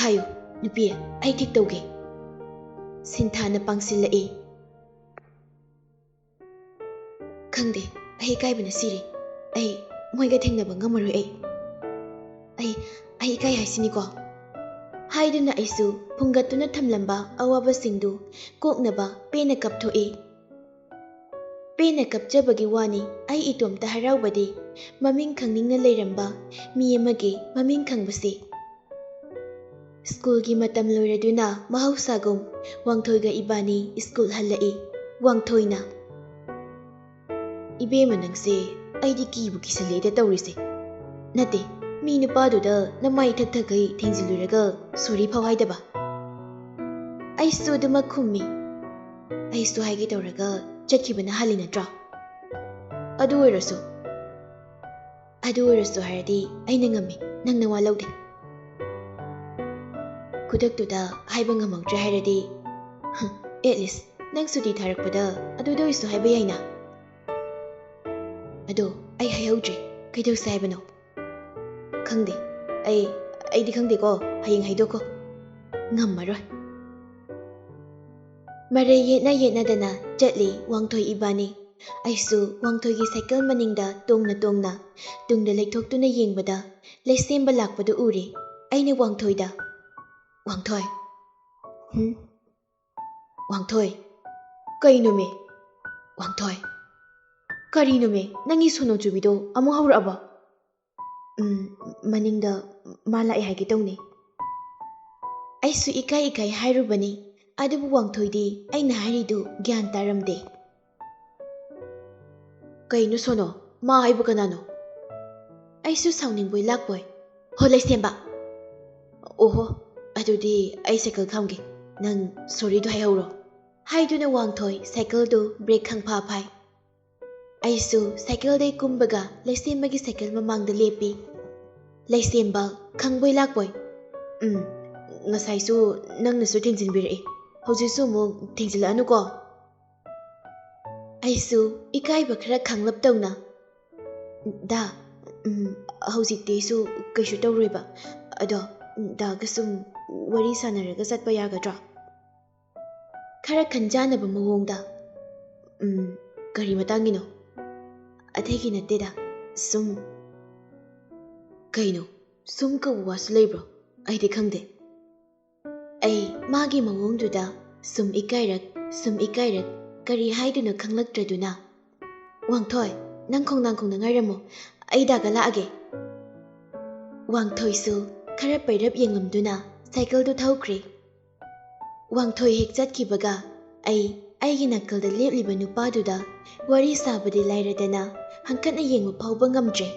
ꯍꯥꯏꯌꯨ, ꯅꯨꯄꯤ, ꯑꯩ ꯊꯤꯛ ꯇꯧꯒꯦ꯫" ꯁꯤꯟꯊꯥꯅ ꯄꯥꯡꯁꯤꯜꯂꯛꯏ꯫ "ꯈꯪꯗꯦ, ꯑꯩ ꯏꯀꯥꯏꯕꯅ ꯁꯤꯔꯦ꯫ ꯑꯩ ꯃꯣꯏꯒ ꯊꯦꯡꯅꯕ ꯉꯝꯃꯔꯣꯏ ꯑꯩ꯫ ꯑꯩ, ꯑꯩ ꯏꯀꯥꯏ ꯍꯥꯏꯁꯤꯅꯤꯀꯣ꯫" ꯍꯥꯏꯗꯨꯅ ꯑꯩꯁꯨ ꯐꯨꯡꯒꯠꯇꯨꯅ ꯊꯝꯂꯝꯕ ꯑꯋꯥꯕꯁꯤꯡꯗꯨ ꯀꯣꯛꯅꯕ ꯄꯦꯟꯅ ꯀꯞꯊꯣꯛꯏ꯫ ꯄꯦꯟꯅ ꯀꯞꯆꯕꯒꯤ ꯋꯥꯅꯤ, ꯑꯩ ꯏꯇꯣꯝꯇ ꯍꯔꯥꯎꯕꯗꯤ꯫ ꯃꯃꯤꯡ ꯈꯪꯅꯤꯡꯅ ꯂꯩꯔꯝꯕ ꯃꯤ ꯑꯃꯒꯤ ꯃꯃꯤꯡ ꯈꯪꯕꯁꯤ꯫ ꯁ꯭ꯀꯨꯜꯒꯤ ꯃꯇꯝ ꯂꯣꯏꯔꯗꯨꯅ ꯃꯍꯧꯁꯥꯒꯨꯝ ꯋꯥꯡꯊꯣꯏꯒ ꯏꯕꯥꯅꯤ ꯁ꯭ꯀꯨꯜ ꯍꯜꯂꯛꯏ꯫ ꯋꯥꯡꯊꯣꯏꯅ, "ꯏꯕꯦꯝꯃ, ꯅꯪꯁꯦ ꯑꯩꯗꯤ ꯀꯤꯕꯨ ꯀꯤꯁꯜꯂꯦꯗ ꯇꯧꯔꯤꯁꯦ꯫ ꯅꯠꯇꯦ, ꯃꯤ ꯅꯨꯄꯥꯗꯨꯗ ꯅꯃꯥꯏ ꯊꯛ ꯊꯛꯈꯩ ꯊꯦꯡꯖꯤꯜꯂꯨꯔꯒ ꯁꯣꯔꯤ ꯐꯥꯎ ꯍꯥꯏꯗꯕ?" ꯑꯩꯁꯨ ꯑꯗꯨꯃꯛ ꯈꯨꯝꯃꯤ꯫ ꯑꯩꯁꯨ ꯍꯥꯏꯒꯦ ꯇꯧꯔꯒ ꯆꯠꯈꯤꯕꯅ ꯍꯥꯜꯂꯤ ꯅꯠꯇ꯭ꯔꯣ? ꯑꯗꯨ ꯑꯣꯏꯔꯁꯨ, ꯑꯗꯨ ꯑꯣꯏꯔꯁꯨ ꯍꯥꯏꯔꯗꯤ ꯑꯩꯅ ꯉꯝꯃꯤ, ꯅꯪ ꯅꯋꯥ ꯂꯧꯗꯦ꯫ ꯈꯨꯗꯛꯇꯨꯗ ꯍꯥꯏꯕ ꯉꯝꯍꯧꯗ꯭ꯔꯦ ꯍꯥꯏꯔꯗꯤ, ꯍꯝ, at least ꯅꯪ ꯁꯨꯇꯤ ꯊꯥꯔꯛꯄꯗ ꯑꯗꯨꯗ ꯑꯣꯏꯁꯨ ꯍꯥꯏꯕ ꯌꯥꯏꯅ꯫ ꯑꯗꯣ ꯑꯩ ꯍꯥꯏꯍꯧꯗ꯭ꯔꯦ, ꯀꯩꯗꯧꯁꯦ ꯍꯥꯏꯕꯅꯣ? ꯈꯪꯗꯦ, ꯑꯩ, ꯑꯩꯗꯤ ꯈꯪꯗꯦꯀꯣ, ꯍꯌꯦꯡ ꯍꯥꯏꯗꯣꯛꯀꯣ꯫ ꯉꯝꯃꯔꯣꯏ꯫ ꯃꯔꯩ ꯌꯦꯠꯅ ꯌꯦꯠꯅꯗꯅ ꯆꯠꯂꯤ ꯋꯥꯡꯊꯣꯏ ꯏꯕꯥꯅꯤ꯫ ꯑꯩꯁꯨ ꯋꯥꯡꯊꯣꯏꯒꯤ ꯁꯥꯏꯀꯜ ꯃꯅꯤꯡꯗ ꯇꯣꯡꯅ ꯇꯣꯡꯅ ꯇꯨꯡꯗ ꯂꯩꯊꯣꯛꯇꯨꯅ ꯌꯦꯡꯕꯗ ꯂꯩꯁꯦꯝꯕ ꯂꯥꯛꯄꯗꯨ ꯎꯔꯦ꯫ ꯑꯩꯅ ꯋꯥꯡꯊꯣꯏꯗ, "ꯋꯥꯡꯊꯣꯏ!" "ꯍꯨꯝ?" "ꯋꯥꯡꯊꯣꯏ!" "ꯀꯩꯅꯣꯃꯤ?" "ꯋꯥꯡꯊꯣꯏ!" "ꯀꯔꯤꯅꯣꯃꯤ, ꯅꯪꯒꯤ ꯁꯣꯅꯣ ꯆꯨꯕꯤꯗꯣ ꯑꯃꯨꯛ ꯍꯧꯔꯛꯑꯕꯣ?" ꯎꯝ, ꯃꯅꯤꯡꯗ ꯃꯥ ꯂꯥꯛꯑꯦ ꯍꯥꯏꯒꯦ ꯇꯧꯅꯤ꯫ ꯑꯩꯁꯨ ꯏꯀꯥꯏ ꯏꯀꯥꯏ ꯍꯥꯏꯔꯨꯕꯅꯤ, ꯑꯗꯨꯕꯨ ꯋꯥꯡꯊꯣꯏꯗꯤ ꯑꯩꯅ ꯍꯥꯏꯔꯤꯗꯨ ꯒ꯭ꯌꯥꯟ ꯇꯥꯔꯝꯗꯦ꯫ "ꯀꯩꯅꯣ ꯁꯣꯅꯣ, ꯃꯥ ꯍꯥꯏꯕꯨ ꯀꯅꯥꯅꯣ?" ꯑꯩꯁꯨ ꯁꯥꯎꯅꯤꯡꯕꯣꯏ ꯂꯥꯛꯄꯣꯏ, "ꯍꯣ ꯂꯩꯁꯦꯝꯕ꯫ ꯑꯣꯍꯣ, ꯑꯗꯨꯗꯤ ꯑꯩ ꯁꯥꯏꯀꯜ ꯈꯥꯝꯒꯦ, ꯅꯪ ꯁꯣꯔꯤꯗꯣ ꯍꯥꯏꯍꯧꯔꯣ" ꯍꯥꯏꯗꯨꯅ ꯋꯥꯡꯊꯣꯏ ꯁꯥꯏꯀꯜꯗꯨ ꯕ꯭ꯔꯦꯛ ꯈꯪꯐꯥ ꯐꯥꯏ꯫ ꯑꯩꯁꯨ ꯁꯥꯏꯀꯜꯗꯩ ꯀꯨꯝꯕꯒ ꯂꯩꯁꯦꯝꯕꯒꯤ ꯁꯥꯏꯀꯜ ꯃꯃꯥꯡꯗ ꯂꯦꯞꯄꯤ꯫ ꯂꯩꯁꯦꯝꯕ ꯈꯪꯕꯣꯏ ꯂꯥꯛꯄꯣꯏ, "ꯎꯝ, ꯉꯁꯥꯏꯁꯨ ꯅꯪꯅꯁꯨ ꯊꯦꯡꯖꯤꯟꯕꯤꯔꯛꯏ, ꯍꯧꯖꯤꯛꯁꯨ ꯑꯃꯨꯛ ꯊꯦꯡꯖꯤꯜꯂꯛꯑꯅꯨꯀꯣ?" ꯑꯩꯁꯨ ꯏꯀꯥꯏꯕ ꯈꯔ ꯈꯥꯡꯂꯞ ꯇꯧꯅ, "ꯗꯥ, ꯎꯝ, ꯍꯧꯖꯤꯛꯇꯤ ꯑꯩꯁꯨ ꯀꯩꯁꯨ ꯇꯧꯔꯣꯏꯕ, ꯑꯗꯣ ꯗꯥꯒ ꯁꯨꯝ ꯋꯥꯔꯤ ꯁꯥꯟꯅꯔꯒ ꯆꯠꯄ ꯌꯥꯒꯗ꯭ꯔꯣ?" ꯈꯔ ꯈꯟꯖꯥꯟꯅꯕ ꯃꯑꯣꯡꯗ, "ꯎꯝ, ꯀꯔꯤ ꯃꯇꯥꯡꯒꯤꯅꯣ?" "ꯑꯇꯩꯒꯤ ꯅꯠꯇꯦꯗ, ꯁꯨꯝ"꯫ "ꯀꯩꯅꯣ, ꯁꯨꯝ ꯀꯧꯕ ꯋꯥꯁꯨ ꯂꯩꯕ꯭ꯔꯣ? ꯑꯩꯗꯤ ꯈꯪꯗꯦ"꯫ ꯑꯩ ꯃꯥꯒꯤ ꯃꯑꯣꯡꯗꯨꯗ ꯁꯨꯝ ꯏꯀꯥꯏꯔꯛ, ꯁꯨꯝ ꯏꯀꯥꯏꯔꯛ, ꯀꯔꯤ ꯍꯥꯏꯗꯣꯏꯅꯣ ꯈꯪꯂꯛꯇ꯭ꯔꯗꯨꯅ, "ꯋꯥꯡꯊꯣꯏ, ꯅꯪ ꯈꯣꯡꯅꯥꯡ ꯈꯣꯡꯗ ꯉꯥꯏꯔꯝꯃꯣ, ꯑꯩ ꯗꯥꯒ ꯂꯥꯛꯑꯒꯦ"꯫ ꯋꯥꯡꯊꯣꯏꯁꯨ ꯈꯔ ꯄꯩꯔꯞ ꯌꯦꯡꯂꯝꯗꯨꯅ ꯁꯥꯏꯀꯜꯗꯨ ꯊꯧꯈ꯭ꯔꯦ꯫ ꯋꯥꯡꯊꯣꯏ ꯍꯦꯛ ꯆꯠꯈꯤꯕꯒ ꯑꯩ ꯑꯩꯒꯤ ꯅꯥꯀꯜꯗ ꯂꯦꯞꯂꯤꯕ ꯅꯨꯄꯥꯗꯨꯗ ꯋꯥꯔꯤ ꯁꯥꯕꯗꯤ ꯂꯥꯏꯔꯗꯅ ꯍꯪꯀꯠꯅ ꯌꯦꯡꯕ ꯐꯥꯎꯕ ꯉꯝꯗ꯭ꯔꯦ꯫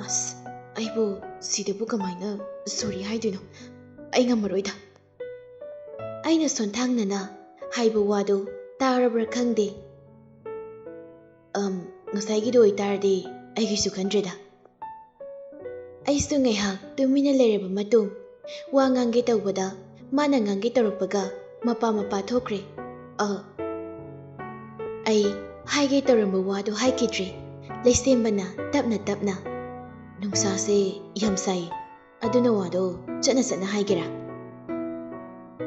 "ꯑꯁ, ꯑꯩꯕꯨ ꯁꯤꯗꯕꯨ ꯀꯃꯥꯏꯅ ꯁꯣꯔꯤ ꯍꯥꯏꯗꯣꯏꯅꯣ? ꯑꯩ ꯉꯝꯃꯔꯣꯏꯗ"꯫ ꯑꯩꯅ ꯁꯣꯟꯊꯥꯡꯅꯅ ꯍꯥꯏꯕ ꯋꯥꯗꯨ ꯇꯥꯔꯕ꯭ꯔꯥ ꯈꯪꯗꯦ꯫ "ꯑꯝ, ꯉꯁꯥꯏꯒꯤꯗꯣ ꯑꯣꯏꯇꯥꯔꯗꯤ ꯑꯩꯒꯤꯁꯨ ꯈꯟꯗ꯭ꯔꯦꯗ"꯫ ꯑꯩꯁꯨ ꯉꯥꯏꯍꯥꯛ ꯇꯨꯃꯤꯟꯅ ꯂꯩꯔꯕ ꯃꯇꯨꯡ, ꯋꯥ ꯉꯥꯡꯒꯦ ꯇꯧꯕꯗ ꯃꯥꯅ ꯉꯥꯡꯒꯦ ꯇꯧꯔꯛꯄꯒ ꯃꯄꯥ ꯃꯄꯥ ꯊꯣꯛꯈ꯭ꯔꯦ꯫ ꯑ, ꯑꯩ ꯍꯥꯏꯒꯦ ꯇꯧꯔꯝꯕ ꯋꯥꯗꯨ ꯍꯥꯏꯈꯤꯗ꯭ꯔꯦ꯫ ꯂꯩꯁꯦꯝꯕꯅ ꯇꯞꯅ ꯇꯞꯅ, "ꯅꯨꯡꯁꯥꯁꯦ ꯌꯥꯝ ꯁꯥꯏ, ꯑꯗꯨꯅ ꯋꯥꯗꯣ ꯆꯠꯅ ꯆꯠꯅ ꯍꯥꯏꯒꯦꯔꯥ?"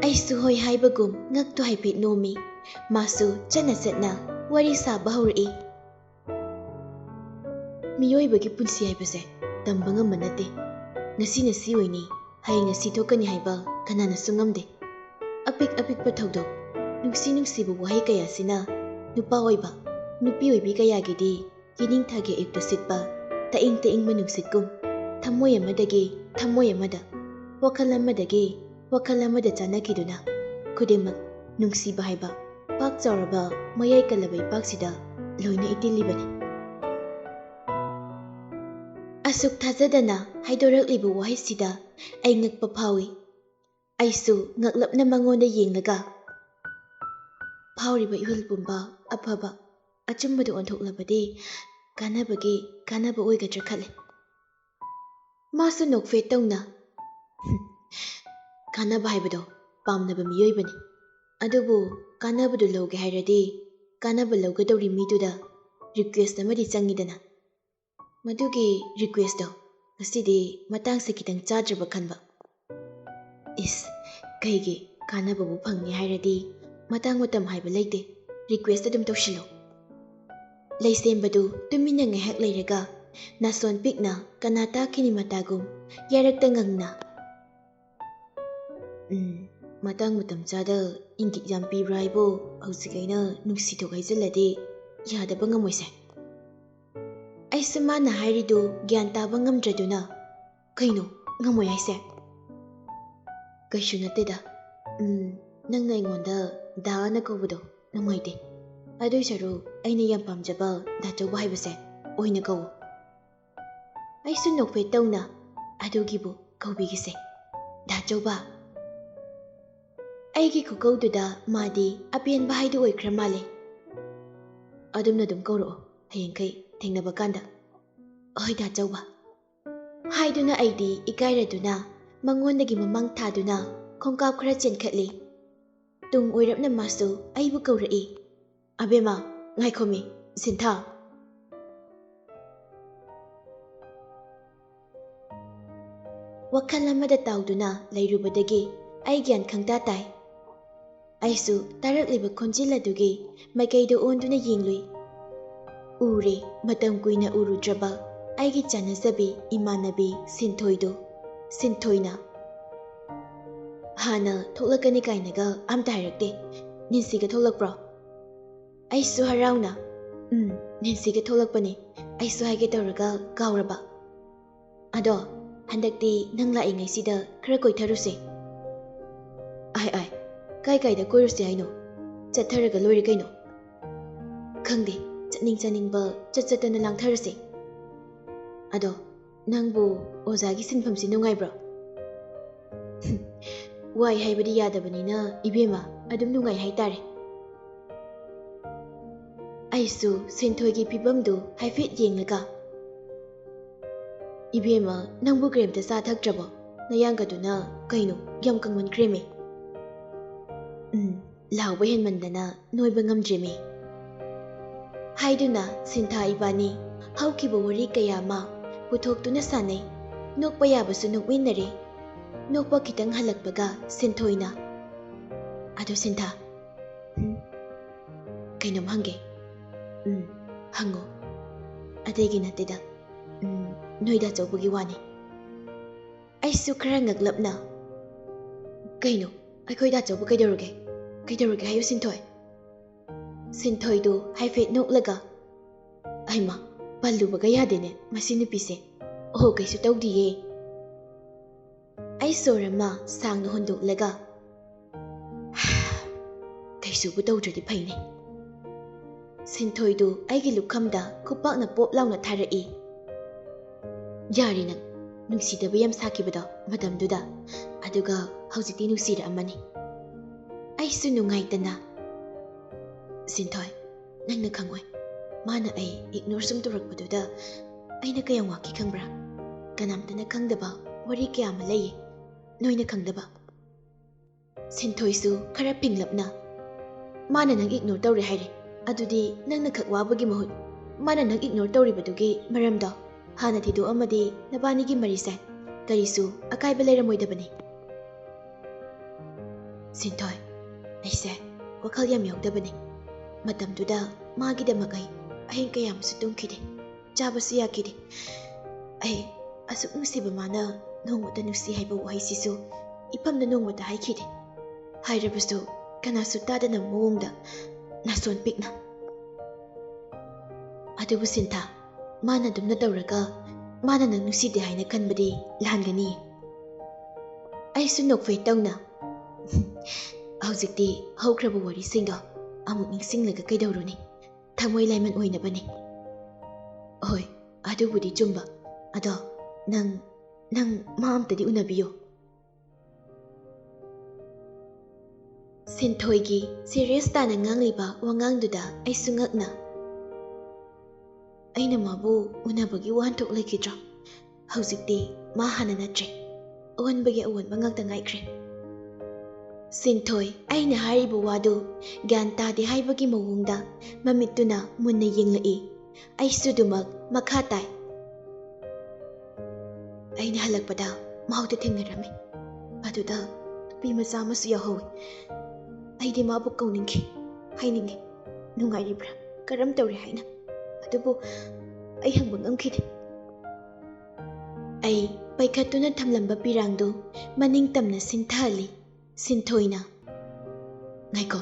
ꯑꯩꯁꯨ ꯍꯣꯏ ꯍꯥꯏꯕꯒꯨꯝ ꯉꯛꯇꯨ ꯍꯥꯏꯐꯦꯠ ꯅꯣꯝꯃꯤ꯫ ꯃꯥꯁꯨ ꯆꯠꯅ ꯆꯠꯅ ꯋꯥꯔꯤ ꯁꯥꯕ ꯍꯧꯔꯛꯏ꯫ ꯃꯤꯑꯣꯏꯕꯒꯤ ꯄꯨꯟꯁꯤ ꯍꯥꯏꯕꯁꯦ ꯇꯝꯕ ꯉꯝꯕ ꯅꯠꯇꯦ꯫ ꯉꯁꯤꯅ ꯁꯤ ꯑꯣꯏꯅꯤ, ꯍꯌꯦꯡꯅ ꯁꯤ ꯊꯣꯛꯀꯅꯤ ꯍꯥꯏꯕ ꯀꯅꯥꯅꯁꯨ ꯉꯝꯗꯦ꯫ ꯑꯄꯤꯛ ꯑꯄꯤꯛꯄ ꯊꯧꯗꯣꯛ, ꯅꯨꯡꯁꯤ ꯅꯨꯡꯁꯤꯕ ꯋꯥꯍꯩ ꯀꯌꯥꯁꯤꯅ ꯅꯨꯄꯥ ꯑꯣꯏꯕ, ꯅꯨꯄꯤ ꯑꯣꯏꯕꯤ ꯀꯌꯥꯒꯤꯗꯤ ꯌꯦꯅꯤꯡꯊꯥꯒꯤ ꯑꯌꯨꯛꯇ ꯁꯤꯠꯄ ꯇꯛꯏꯪ ꯇꯛꯏꯪꯕ ꯅꯨꯡꯁꯤꯠꯀꯨꯝ, ꯊꯃꯣꯏ ꯑꯃꯗꯒꯤ ꯊꯃꯣꯏ ꯑꯃꯗ, ꯋꯥꯈꯜ ꯑꯃꯗꯒꯤ ꯋꯥꯈꯜ ꯑꯃꯗ ꯆꯥꯟꯅꯈꯤꯗꯨꯅ, ꯈꯨꯗꯤꯡꯃꯛ ꯅꯨꯡꯁꯤꯕ ꯍꯥꯏꯕ ꯄꯥꯛ ꯆꯥꯎꯔꯕ ꯃꯌꯥꯏ ꯀꯜꯂꯕ ꯏꯄꯥꯛꯁꯤꯗ ꯂꯣꯏꯅ ꯏꯇꯤꯜꯂꯤꯕꯅꯤ꯫ ꯑꯁꯨꯛ ꯊꯥꯖꯗꯅ ꯍꯥꯏꯗꯣꯔꯛꯂꯤꯕ ꯋꯥꯍꯩꯁꯤꯗ ꯑꯩ ꯉꯛꯄ ꯐꯥꯎꯏ꯫ ꯑꯩꯁꯨ ꯉꯛꯂꯞꯅ ꯃꯉꯣꯟꯗ ꯌꯦꯡꯂꯒ, ꯐꯥꯎꯔꯤꯕ ꯏꯍꯨꯜ ꯄꯨꯝꯕ ꯑꯐꯕ ꯑꯆꯨꯝꯕꯗ ꯑꯣꯟꯊꯣꯛꯂꯕꯗꯤ ꯀꯥꯟꯅꯕꯒꯤ ꯀꯥꯟꯅꯕ ꯑꯣꯏꯒꯗ꯭ꯔꯥ ꯈꯜꯂꯤ꯫ ꯃꯥꯁꯨ ꯅꯣꯛꯐꯦꯠ ꯇꯧꯅ, "ꯀꯥꯟꯅꯕ ꯍꯥꯏꯕꯗꯣ ꯄꯥꯝꯅꯕ ꯃꯤꯑꯣꯏꯕꯅꯤ꯫ ꯑꯗꯨꯕꯨ ꯀꯥꯟꯅꯕꯗꯨ ꯂꯧꯒꯦ ꯍꯥꯏꯔꯗꯤ ꯀꯥꯟꯅꯕ ꯂꯧꯒꯗꯧꯔꯤ ꯃꯤꯗꯨꯗ ꯔꯤꯀ꯭ꯋꯦꯁ ꯑꯃꯗꯤ ꯆꯪꯉꯤꯗꯅ꯫ ꯃꯗꯨꯒꯤ ꯔꯤꯀ꯭ꯋꯦꯁꯇꯣ ꯉꯁꯤꯗꯤ ꯃꯇꯥꯡꯁꯦ ꯈꯤꯇꯪ ꯆꯥꯗ꯭ꯔꯕ ꯈꯟꯕ꯫" "ꯏꯁ, ꯀꯩꯒꯤ? ꯀꯥꯟꯅꯕꯕꯨ ꯐꯪꯉꯦ ꯍꯥꯏꯔꯗꯤ ꯃꯇꯥꯡ ꯃꯇꯝ ꯍꯥꯏꯕ ꯂꯩꯇꯦ, ꯔꯤꯀ꯭ꯋꯦꯁ ꯑꯗꯨꯝ ꯇꯧꯁꯤꯜꯂꯣ꯫" ꯂꯩꯁꯦꯝꯕꯗꯨ ꯇꯨꯃꯤꯟꯅ ꯉꯥꯏꯍꯥꯛ ꯂꯩꯔꯒ ꯅꯥꯁꯣꯟ ꯄꯤꯛꯅ ꯀꯅꯥ ꯇꯥꯈꯤꯅꯤ ꯃꯇꯥꯒꯨꯝ ꯌꯥꯔꯛꯇ ꯉꯪꯅ, "ꯎꯝ, ꯃꯇꯥꯡ ꯃꯇꯝ ꯆꯥꯗ ꯏꯪꯒꯤꯠ ꯌꯥꯝ ꯄꯤꯕ꯭ꯔꯥ ꯍꯥꯏꯕꯨ? ꯍꯧꯖꯤꯛ ꯑꯩꯅ ꯅꯨꯡꯁꯤꯊꯣꯛ ꯍꯥꯏꯖꯤꯜꯂꯗꯤ ꯌꯥꯗꯕ ꯉꯝꯃꯣꯏꯁꯦ꯫" ꯑꯩꯁꯨ ꯃꯥꯅ ꯍꯥꯏꯔꯤꯗꯨ ꯒ꯭ꯌꯥꯟ ꯇꯥꯕ ꯉꯝꯗ꯭ꯔꯗꯨꯅ, "ꯀꯩꯅꯣ ꯉꯝꯃꯣꯏ ꯍꯥꯏꯁꯦ?" "ꯀꯩꯁꯨ ꯅꯠꯇꯦꯗ꯫ ꯎꯝ, ꯅꯪꯅ ꯑꯩꯉꯣꯟꯗ ꯗꯥ ꯑꯅ ꯀꯧꯕꯗꯣ ꯅꯨꯡꯉꯥꯏꯇꯦ꯫ ꯑꯗꯨꯏ ꯁꯔꯨꯛ ꯑꯩꯅ ꯌꯥꯝ ꯄꯥꯝꯖꯕ ꯗꯥꯆꯧꯕ ꯍꯥꯏꯕꯁꯦ ꯑꯣꯏꯅ ꯀꯧꯋꯣ꯫" ꯑꯩꯁꯨ ꯅꯣꯛꯐꯦꯠ ꯇꯧꯅ, "ꯑꯗꯨꯒꯤꯕꯨ ꯀꯧꯕꯤꯒꯦꯁꯦ, ꯗꯥꯆꯧꯕ꯫" ꯑꯩꯒꯤ ꯈꯨꯀꯧꯗꯨꯗ ꯃꯥꯗꯤ ꯑꯄꯦꯟꯕ ꯍꯥꯏꯗꯨ ꯑꯣꯏꯈ꯭ꯔ ꯃꯥꯜꯂꯦ꯫ "ꯑꯗꯨꯝꯅ ꯑꯗꯨꯝ ꯀꯧꯔꯛꯑꯣ, ꯍꯌꯦꯡꯈꯩ ꯊꯦꯡꯅꯕ ꯀꯥꯟꯗ꯫" "ꯍꯣꯏ, ꯗꯥꯆꯧꯕ꯫" ꯍꯥꯏꯗꯨꯅ ꯑꯩꯗꯤ ꯏꯀꯥꯏꯔꯗꯨꯅ ꯃꯉꯣꯟꯗꯒꯤ ꯃꯃꯥꯡ ꯊꯥꯗꯨꯅ ꯈꯣꯡꯀꯥꯞ ꯈꯔ ꯆꯦꯟꯈꯠꯂꯤ꯫ ꯇꯨꯡ ꯑꯣꯏꯔꯞꯅ ꯃꯥꯁꯨ ꯑꯩꯕꯨ ꯀꯧꯔꯛꯏ꯫ "ꯑꯕꯦꯝꯃ, ꯉꯥꯏꯈꯣꯃꯤ, ꯁꯤꯟꯊꯥ꯫" ꯋꯥꯈꯜ ꯑꯃꯗ ꯇꯥꯎꯗꯨꯅ ꯂꯩꯔꯨꯕꯗꯒꯤ ꯑꯩ ꯒ꯭ꯌꯥꯟ ꯈꯪꯇꯥ ꯇꯥꯏ꯫ ꯑꯩꯁꯨ ꯇꯥꯔꯛꯂꯤꯕ ꯈꯣꯟꯖꯦꯜ ꯑꯗꯨꯒꯤ ꯃꯥꯏꯀꯩꯗ ꯑꯣꯟꯗꯨꯅ ꯌꯦꯡꯂꯨꯏ꯫ ꯎꯔꯦ, ꯃꯇꯝ ꯀꯨꯏꯅ ꯎꯔꯨꯗ꯭ꯔꯕ ꯑꯩꯒꯤ ꯆꯥꯟꯅꯖꯕꯤ ꯏꯃꯥꯟꯅꯕꯤ ꯁꯤꯟꯊꯣꯏꯗꯨ꯫ ꯁꯤꯟꯊꯣꯏꯅ, "ꯍꯥꯟꯅ ꯊꯣꯛꯂꯛꯀꯅꯤ ꯀꯥꯏꯅꯒ ꯑꯝꯇ ꯍꯥꯏꯔꯛꯇꯦ꯫ ꯅꯦꯟꯁꯤꯒ ꯊꯣꯛꯂꯛꯄ꯭ꯔꯣ?" ꯑꯩꯁꯨ ꯍꯔꯥꯎꯅ, "ꯎꯝ, ꯅꯦꯟꯁꯤꯒ ꯊꯣꯛꯂꯛꯄꯅꯤ꯫ ꯑꯩꯁꯨ ꯍꯥꯏꯒꯦ ꯇꯧꯔꯒ ꯀꯥꯎꯔꯕ꯫ ꯑꯗꯣ ꯍꯟꯗꯛꯇꯤ ꯅꯪ ꯂꯥꯛꯏꯉꯩꯁꯤꯗ ꯈꯔ ꯀꯣꯏꯊꯔꯨꯁꯦ꯫ ꯑꯥꯏ ꯑꯥꯏ, ꯀꯥꯏ ꯀꯥꯏꯗ ꯀꯣꯏꯔꯨꯁꯦ ꯍꯥꯏꯅꯣ? ꯆꯠꯊꯔꯒ ꯂꯣꯏꯔꯦ ꯀꯩꯅꯣ꯫ ꯈꯪꯗꯦ, ꯆꯠꯅꯤꯡ ꯆꯠꯅꯤꯡꯕ ꯆꯠ ꯆꯠꯇꯅ ꯂꯥꯡꯊꯔꯁꯦ꯫ ꯑꯗꯣ ꯅꯪꯕꯨ ꯑꯣꯖꯥꯒꯤ ꯁꯤꯟꯐꯝꯁꯤ ꯅꯨꯡꯉꯥꯏꯕ꯭ꯔꯣ? ꯋꯥꯏ ꯍꯥꯏꯕꯗꯤ ꯌꯥꯗꯕꯅꯤꯅ ꯏꯕꯦꯝꯃ, ꯑꯗꯨꯝ ꯅꯨꯡꯉꯥꯏ ꯍꯥꯏꯇꯥꯔꯦ꯫ ꯑꯩꯁꯨ ꯁꯤꯟꯊꯣꯏꯒꯤ ꯐꯤꯕꯝꯗꯨ ꯍꯥꯏꯐꯦꯠ ꯌꯦꯡꯂꯒ, "ꯏꯕꯦꯝꯃ, ꯅꯪꯕꯨ ꯀꯔꯤꯝꯇ ꯆꯥ ꯊꯛꯇ꯭ꯔꯕꯣ? ꯅꯌꯥꯡꯒꯗꯨꯅ ꯀꯩꯅꯣ, ꯌꯥꯝ ꯀꯪꯃꯟꯈ꯭ꯔꯦꯃꯦ꯫" ꯎꯝ, ꯂꯥꯎꯕ ꯍꯦꯟꯃꯟꯗꯅ ꯅꯣꯏꯕ ꯉꯝꯗ꯭ꯔꯦꯃꯤ꯫ ꯍꯥꯏꯗꯨꯅ ꯁꯤꯟꯊꯥ ꯏꯕꯥꯅꯤ ꯍꯧꯈꯤꯕ ꯋꯥꯔꯤ ꯀꯌꯥ ꯑꯃ ꯄꯨꯊꯣꯛꯇꯨꯅ ꯁꯥꯟꯅꯩ꯫ ꯅꯣꯛꯄ ꯌꯥꯕꯁꯨ ꯅꯣꯛꯃꯤꯟꯅꯔꯦ꯫ ꯅꯣꯛꯄ ꯈꯤꯇꯪ ꯍꯜꯂꯛꯄꯒ ꯁꯤꯟꯊꯣꯏꯅ, "ꯑꯗꯨ ꯁꯤꯟꯊꯥ, ꯎꯝ, ꯀꯩꯅꯣꯝ ꯍꯪꯒꯦ꯫" "ꯎꯝ, ꯍꯪꯉꯣ꯫" "ꯑꯇꯩꯒꯤ ꯅꯠꯇꯦꯗ, ꯎꯝ, ꯅꯣꯏꯗ ꯑꯆꯧꯕꯒꯤ ꯋꯥꯅꯤ꯫" ꯑꯩꯁꯨ ꯈꯔ ꯉꯛꯂꯞꯅ, "ꯀꯩꯅꯣ, ꯑꯩꯈꯣꯏꯗ ꯑꯆꯧꯕ ꯀꯩꯗꯧꯔꯒꯦ? ꯀꯩꯗꯧꯔꯒꯦ ꯍꯥꯏꯌꯨ ꯁꯤꯟꯊꯣꯏ?" ꯁꯤꯟꯊꯣꯏꯗꯨ ꯍꯥꯏꯐꯦꯠ ꯅꯣꯛꯂꯒ, "ꯑꯩꯃ, ꯄꯜꯂꯨꯕꯒ ꯌꯥꯗꯦꯅꯦ ꯃꯁꯤ ꯅꯨꯄꯤꯁꯦ꯫ ꯑꯣꯍꯣ, ꯀꯩꯁꯨ ꯇꯧꯗꯤꯌꯦ꯫" ꯑꯩ ꯁꯣꯔ ꯑꯃ ꯁꯥꯡꯅ ꯍꯣꯟꯗꯣꯛꯂꯒ, "ꯀꯩꯁꯨꯕꯨ ꯇꯧꯗ꯭ꯔꯗꯤ ꯐꯩꯅꯦ꯫" ꯁꯤꯟꯊꯣꯏꯗꯨ ꯑꯩꯒꯤ ꯂꯨꯈꯝꯗ ꯈꯨꯄꯥꯛꯅ ꯄꯣꯞ ꯂꯥꯎꯅ ꯊꯥꯔꯛꯏ꯫ "ꯌꯥꯔꯦ ꯅꯪ, ꯅꯨꯡꯁꯤꯗꯕ ꯌꯥꯝ ꯁꯥꯈꯤꯕꯗꯣ ꯃꯇꯝꯗꯨꯗ, ꯑꯗꯨꯒ ꯍꯧꯖꯤꯛꯇꯤ ꯅꯨꯡꯁꯤꯔꯛꯑꯝꯃꯅꯤ꯫" ꯑꯩꯁꯨ ꯅꯨꯡꯉꯥꯏꯇꯅ, "ꯁꯤꯟꯊꯣꯏ, ꯅꯪꯅ ꯈꯪꯉꯣꯏ꯫ ꯃꯥꯅ ꯑꯩ ꯏꯒꯅꯣꯔ ꯁꯨꯝ ꯇꯧꯔꯛꯄꯗꯨꯗ ꯑꯩꯅ ꯀꯌꯥꯝ ꯋꯥꯈꯤ ꯈꯪꯕ꯭ꯔꯥ? ꯀꯅꯥꯝꯇꯅ ꯈꯪꯗꯕ ꯋꯥꯔꯤ ꯀꯌꯥ ꯑꯃ ꯂꯩꯌꯦ, ꯅꯣꯏꯅ ꯈꯪꯗꯕ꯫" ꯁꯤꯟꯊꯣꯏꯁꯨ ꯈꯔ ꯐꯤꯡꯂꯞꯅ, "ꯃꯥꯅ ꯅꯪ ꯏꯒꯅꯣꯔ ꯇꯧꯔꯦ ꯍꯥꯏꯔꯦ, ꯑꯗꯨꯗꯤ ꯅꯪꯅ ꯈꯛ ꯋꯥꯕꯒꯤ ꯃꯍꯨꯠ ꯃꯥꯅ ꯅꯪ ꯏꯒꯅꯣꯔ ꯇꯧꯔꯤꯕꯗꯨꯒꯤ ꯃꯔꯝꯗꯣ ꯍꯥꯟꯅ ꯊꯤꯗꯣꯛꯑꯝꯃꯗꯤ ꯅꯕꯥꯅꯤꯒꯤ ꯃꯔꯤꯁꯦ ꯀꯔꯤꯁꯨ ꯑꯀꯥꯏꯕ ꯂꯩꯔꯝꯃꯣꯏꯗꯕꯅꯤ꯫" ꯁꯤꯟꯊꯣꯏ, ꯑꯩꯁꯦ ꯋꯥꯈꯜ ꯌꯥꯝ ꯌꯥꯎꯗꯕꯅꯤ꯫ ꯃꯇꯝꯗꯨꯗ ꯃꯥꯒꯤꯗꯃꯛ ꯑꯩ ꯑꯍꯤꯡ ꯀꯌꯥ ꯑꯃꯁꯨ ꯇꯨꯝꯈꯤꯗꯦ, ꯆꯥꯕꯁꯨ ꯌꯥꯈꯤꯗꯦ꯫ ꯑꯩ ꯑꯁꯨꯛ ꯅꯨꯡꯁꯤꯕ ꯃꯥꯅ ꯅꯣꯡꯃꯇ ꯅꯨꯡꯁꯤ ꯍꯥꯏꯕ ꯋꯥꯍꯩꯁꯤꯁꯨ ꯏꯐꯝꯗ ꯅꯣꯡꯃꯇ ꯍꯥꯏꯈꯤꯗꯦ꯫ ꯍꯥꯏꯔꯕꯁꯨ ꯀꯅꯥꯁꯨ ꯇꯥꯗꯅꯕ ꯃꯑꯣꯡꯗ ꯅꯥꯁꯣꯟ ꯄꯤꯛꯅ꯫ "ꯑꯗꯨꯕꯨ ꯁꯤꯟꯊꯥ, ꯃꯥꯅ ꯑꯗꯨꯝꯅ ꯇꯧꯔꯒ ꯃꯥꯅ ꯅꯪ ꯅꯨꯡꯁꯤꯗꯦ ꯍꯥꯏꯅ ꯈꯟꯕꯗꯤ ꯂꯥꯟꯒꯅꯤ꯫ ꯑꯩꯁꯨ ꯅꯣꯛꯐꯦꯠ ꯇꯧꯅ, "ꯍꯧꯖꯤꯛꯇꯤ ꯍꯧꯈ꯭ꯔꯕ ꯋꯥꯔꯤꯁꯤꯡꯗꯣ ꯑꯃꯨꯛ ꯅꯤꯡꯁꯤꯡꯂꯒ ꯀꯩꯗꯧꯔꯨꯅꯤ? ꯊꯃꯣꯏ ꯂꯥꯏꯃꯟ ꯑꯣꯏꯅꯕꯅꯤ꯫" "ꯍꯣꯏ, ꯑꯗꯨꯕꯨꯗꯤ ꯆꯨꯝꯕ꯫ ꯑꯗꯣ ꯅꯪ, ꯅꯪ ꯃꯥ ꯑꯝꯇꯗꯤ ꯎꯅꯕꯤꯌꯨ꯫" ꯁꯤꯟꯊꯣꯏꯒꯤ ꯁꯤꯔꯤꯌꯁ ꯇꯥꯅ ꯉꯥꯡꯂꯤꯕ ꯋꯥꯉꯥꯡꯗꯨꯗ ꯑꯩꯁꯨ ꯉꯛꯅ, "ꯑꯩꯅ ꯃꯥꯕꯨ ꯎꯅꯕꯒꯤ ꯋꯥꯍꯟꯊꯣꯛ ꯂꯩꯈꯤꯗ꯭ꯔꯣ? ꯍꯧꯖꯤꯛꯇꯤ ꯃꯥ ꯍꯥꯟꯅ ꯅꯠꯇ꯭ꯔꯦ꯫ ꯑꯑꯣꯟꯕꯒꯤ ꯑꯑꯣꯟꯕ ꯉꯥꯛꯇ ꯉꯥꯏꯈ꯭ꯔꯦ꯫" ꯁꯤꯟꯊꯣꯏ ꯑꯩꯅ ꯍꯥꯏꯔꯤꯕ ꯋꯥꯗꯨ ꯒ꯭ꯌꯥꯟ ꯇꯥꯗꯦ ꯍꯥꯏꯕꯒꯤ ꯃꯑꯣꯡꯗ ꯃꯃꯤꯠꯇꯨꯅ ꯃꯨꯟꯅ ꯌꯦꯡꯂꯛꯏ꯫ ꯑꯩꯁꯨ ꯑꯗꯨꯃꯛ ꯃꯈꯥ ꯇꯥꯏ꯫ "ꯑꯩꯅ ꯍꯜꯂꯛꯄꯗ ꯃꯍꯥꯛꯇ ꯊꯦꯡꯅꯔꯝꯃꯤ꯫ ꯑꯗꯨꯗ ꯅꯨꯄꯤ ꯃꯆꯥ ꯑꯃꯁꯨ ꯌꯥꯎꯍꯧꯋꯤ꯫ ꯑꯩꯗꯤ ꯃꯥꯕꯨ ꯀꯧꯅꯤꯡꯈꯤ, ꯍꯥꯏꯅꯤꯡꯉꯤ, ꯅꯨꯡꯉꯥꯏꯔꯤꯕ꯭ꯔꯥ, ꯀꯔꯝ ꯇꯧꯔꯤ ꯍꯥꯏꯅ꯫ ꯑꯗꯨꯕꯨ ꯑꯩ ꯍꯪꯕ ꯉꯝꯈꯤꯗꯦ꯫" ꯑꯩ ꯄꯥꯏꯈꯠꯇꯨꯅ ꯊꯝꯂꯝꯕ ꯄꯤꯔꯥꯡꯗꯨ ꯃꯅꯤꯡ ꯇꯝꯅ ꯁꯤꯟꯊꯍꯜꯂꯤ꯫ ꯁꯤꯟꯊꯣꯏꯅ, "ꯉꯥꯏꯈꯣ,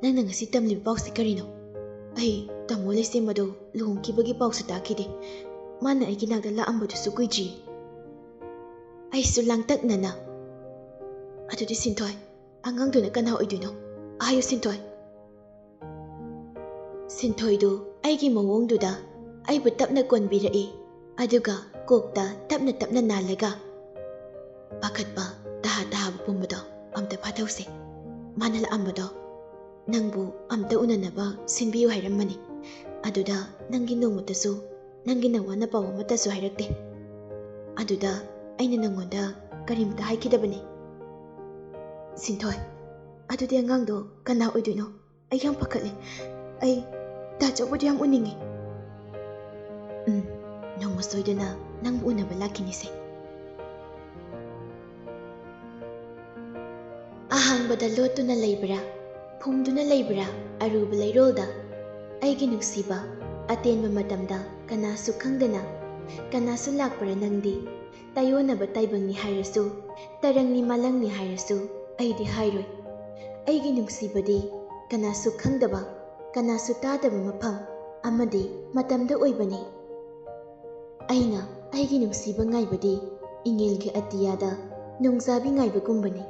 ꯅꯪꯅ ꯉꯁꯤ ꯇꯝꯂꯤꯕ ꯄꯥꯎꯁꯤ ꯀꯔꯤꯅꯣ? ꯑꯩ ꯇꯥꯃꯣ ꯂꯩꯁꯦꯝꯕꯗꯣ ꯂꯨꯍꯣꯡꯈꯤꯕꯒꯤ ꯄꯥꯎꯁꯨ ꯇꯥꯈꯤꯗꯦ꯫ ꯃꯥꯅ ꯑꯩꯒꯤ ꯅꯥꯛꯇ ꯂꯥꯛꯑꯝꯕꯗꯨꯁꯨ ꯀꯨꯏꯗ꯭ꯔꯤ꯫" ꯑꯩꯁꯨ ꯂꯥꯡꯇꯛꯅꯅ, "ꯑꯗꯨꯗꯤ ꯁꯤꯟꯊꯣꯏ, ꯑꯉꯥꯡꯗꯨꯅ ꯀꯅꯥ ꯑꯣꯏꯗꯣꯏꯅꯣ? ꯍꯥꯏꯌꯨ ꯁꯤꯟꯊꯣꯏ꯫" ꯁꯤꯟꯊꯣꯏꯗꯨ ꯑꯩꯒꯤ ꯃꯑꯣꯡꯗꯨꯗ ꯑꯩꯕꯨ ꯇꯞꯅ ꯀꯣꯟꯕꯤꯔꯛꯏ꯫ ꯑꯗꯨꯒ ꯀꯣꯛꯇ ꯇꯞꯅ ꯇꯞꯅ ꯅꯥꯜꯂꯒ, "ꯄꯥꯈꯠꯄ ꯇꯍꯥ ꯇꯍꯥꯕ ꯄꯨꯝꯕꯗꯣ ꯑꯝꯇ ꯐꯥꯊꯧꯁꯦ꯫ ꯃꯥꯅ ꯂꯥꯛꯑꯝꯕꯗꯣ ꯅꯪꯕꯨ ꯑꯝꯇ ꯎꯅꯅꯕ ꯁꯤꯟꯕꯤꯌꯨ ꯍꯥꯏꯔꯝꯕꯅꯤ꯫ ꯑꯗꯨꯗ ꯅꯪꯒꯤ ꯅꯣꯡꯃꯇꯁꯨ, ꯅꯪꯒꯤ ꯅꯋꯥꯅ ꯄꯥꯎ ꯑꯃꯠꯇꯁꯨ ꯍꯥꯏꯔꯛꯇꯦ꯫ ꯑꯗꯨꯗ ꯑꯩꯅ ꯅꯪꯉꯣꯟꯗ ꯀꯔꯤꯝꯇ ꯍꯥꯏꯈꯤꯗꯕꯅꯤ꯫" "ꯁꯤꯟꯊꯣꯏ, ꯑꯗꯨꯗꯤ ꯑꯉꯥꯡꯗꯣ ꯀꯅꯥ ꯑꯣꯏꯗꯣꯏꯅꯣ? ꯑꯩ ꯌꯥꯝ ꯄꯥꯈꯠꯂꯦ꯫ ꯑꯩ ꯇꯥꯆꯧꯕꯨꯗꯤ ꯌꯥꯝ ꯎꯅꯤꯡꯉꯤ꯫" "ꯎꯝ, ꯅꯣꯡꯃ ꯁꯣꯏꯗꯅ ꯅꯪꯕꯨ ꯎꯅꯕ ꯂꯥꯛꯈꯤꯅꯤꯁꯦ꯫" ꯑꯍꯥꯡꯕꯗ ꯂꯣꯠꯇꯨꯅ ꯂꯩꯕ꯭ꯔꯥ, ꯐꯨꯝꯗꯨꯅ ꯂꯩꯕ꯭ꯔꯥ ꯑꯔꯨꯕ ꯂꯩꯔꯣꯜꯗ? ꯑꯩꯒꯤ ꯅꯨꯡꯁꯤꯕ, ꯑꯇꯦꯟꯕ ꯃꯇꯝꯗ ꯀꯅꯥꯁꯨ ꯈꯪꯗꯅ, ꯀꯅꯥꯁꯨ ꯂꯥꯛꯄ꯭ꯔꯥ ꯅꯪꯗꯤ? ꯇꯥꯏꯌꯣꯟꯅꯕ ꯇꯥꯏꯕꯪꯅꯤ ꯍꯥꯏꯔꯁꯨ, ꯇꯔꯪꯅꯤ ꯃꯥꯂꯪꯅꯤ ꯍꯥꯏꯔꯁꯨ, ꯑꯩꯗꯤ ꯍꯥꯏꯔꯣꯏ꯫ ꯑꯩꯒꯤ ꯅꯨꯡꯁꯤꯕꯗꯤ ꯀꯅꯥꯁꯨ ꯈꯪꯗꯕ, ꯀꯅꯥꯁꯨ ꯇꯥꯗꯕ ꯃꯐꯝ ꯑꯃꯗꯤ ꯃꯇꯝꯗ ꯑꯣꯏꯕꯅꯤ꯫ ꯑꯩꯅ ꯑꯩꯒꯤ ꯅꯨꯡꯁꯤꯕ ꯉꯥꯏꯕꯗꯤ ꯏꯉꯦꯜꯒꯤ ꯑꯇꯤꯌꯥꯗ ꯅꯣꯡꯖꯥꯕꯤ ꯉꯥꯏꯕꯒꯨꯝꯕꯅꯤ꯫